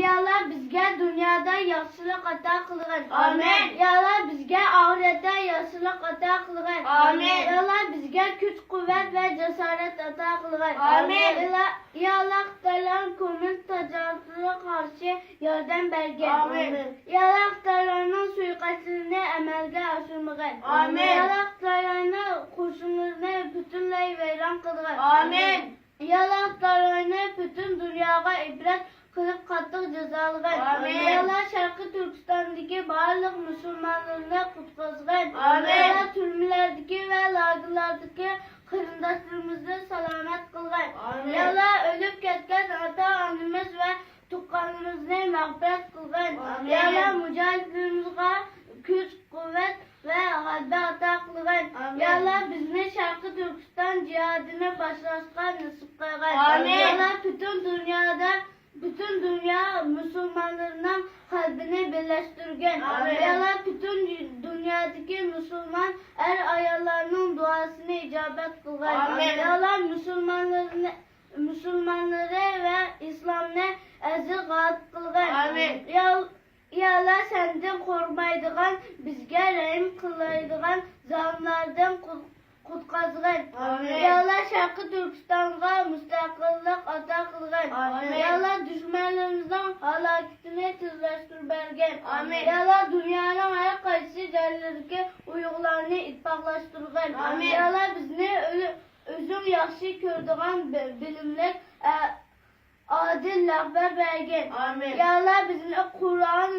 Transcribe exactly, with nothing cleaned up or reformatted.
يا ئاللا، بىزگە دۇنيادا ياخشىلىق ئاتا قىلغىن. ئامىن. يا ئاللا، بىزگە ئاخىرەتتە ياخشىلىق ئاتا قىلغىن. ئامىن. يا ئاللا، بىزگە كۈچ-قۇۋۋەت ۋە جاسارەت ئاتا قىلغىن. ئامىن. يا ئاللا، يا ئاللا، خىتايلارنىڭ كوممۇنىست تاجاۋۇزلىرىغا قارشى ياردەم بەرگىن. ئامىن. يا ئاللا، خىتايلارنىڭ سۇيىقەستلىرىنى ئەمەلگە ئاشۇرمىغىن. ئامىن. يا ئاللا، خىتايلارنىڭ قوشۇنلىرىنى پۈتۈنلەي ۋەيران قىلغىن. ئامىن. يا ئاللا، خىتايلارنى پۈتۈن دۇنياغا ئىبرەت قىلىپ قاتتىق جازالىغىن. ئامىن. يا ئاللا، شەرقىي تۈركىستاندىكى بارلىق مۇسۇلمانلارنى قۇتقۇزغىن. ئامىن. يا ئاللا، تۈرمىلەردىكى ۋە لاگېرلاردىكى قېرىنداشلىرىمىزنى سالامەت قىلغىن. ئامىن. يا ئاللا، ئۆلۈپ كەتكەن ئاتا-ئانىمىز ۋە تۇغقانلىرىمىزنى مەغپىرەت قىلغىن. ئامىن. يا ئاللا، مۇجاھىدلىرىمىزغا كۈچ-قۇۋۋەت ۋە غەلىبە ئاتا قىلغىن. ئامىن. يا ئاللا، بىزنى شەرقىي تۈركىستان جىھادىنى باشلاشقا نېسىپ قىلغىن. ئامىن. يا ئاللا، پۈتۈن دۇنيادا، پۈتۈن دۇنيا مۇسۇلمانلىرىنىڭ قەلبىنى بىرلەشتۈرگىن. ئامىن. يا ئاللا، پۈتۈن دۇنيادىكى مۇسۇلمان ئەر-ئاياللارنىڭ دۇئاسىنى ئىجابەت قىلغىن. ئامىن. يا ئاللا، مۇسۇلمانلىرىنى، مۇسۇلمانلىرى ۋە ئىسلامنى ئەزىز غالىب قىلغىن. ئامىن. يا يا ئاللا، سەندىن قورقمايدىغان، بىزگە رەھىم قىلمايدىغان زالىملاردىن قۇت-، قۇتقۇزغىن. ئامىن. يا ئاللا، شەرقىي تۈركىستانغا مۇستەقىللىق ئاتا قىلغىن. ئامىن. يا ئاللا، دۈشمەنلىرىمىزنىڭ ھالاكىتىنى تېزلەشتۈرۈپ بەرگىن. ئامىن. يا ئاللا، دۇنيانىڭ ھەر قايسى جايلىرىدىكى ئۇيغۇرلارنى ئىتتىپاقلاشتۇرغىن. ئامىن. يا ئاللا، بىزنى ئۆ-، ئۆزۈڭ ياخشى كۆرىدىغان بى-، بىلىملىك، ئە-، ئادىل رەھبەر بەرگىن. ئامىن. يا ئاللا، بىزنى قۇرئان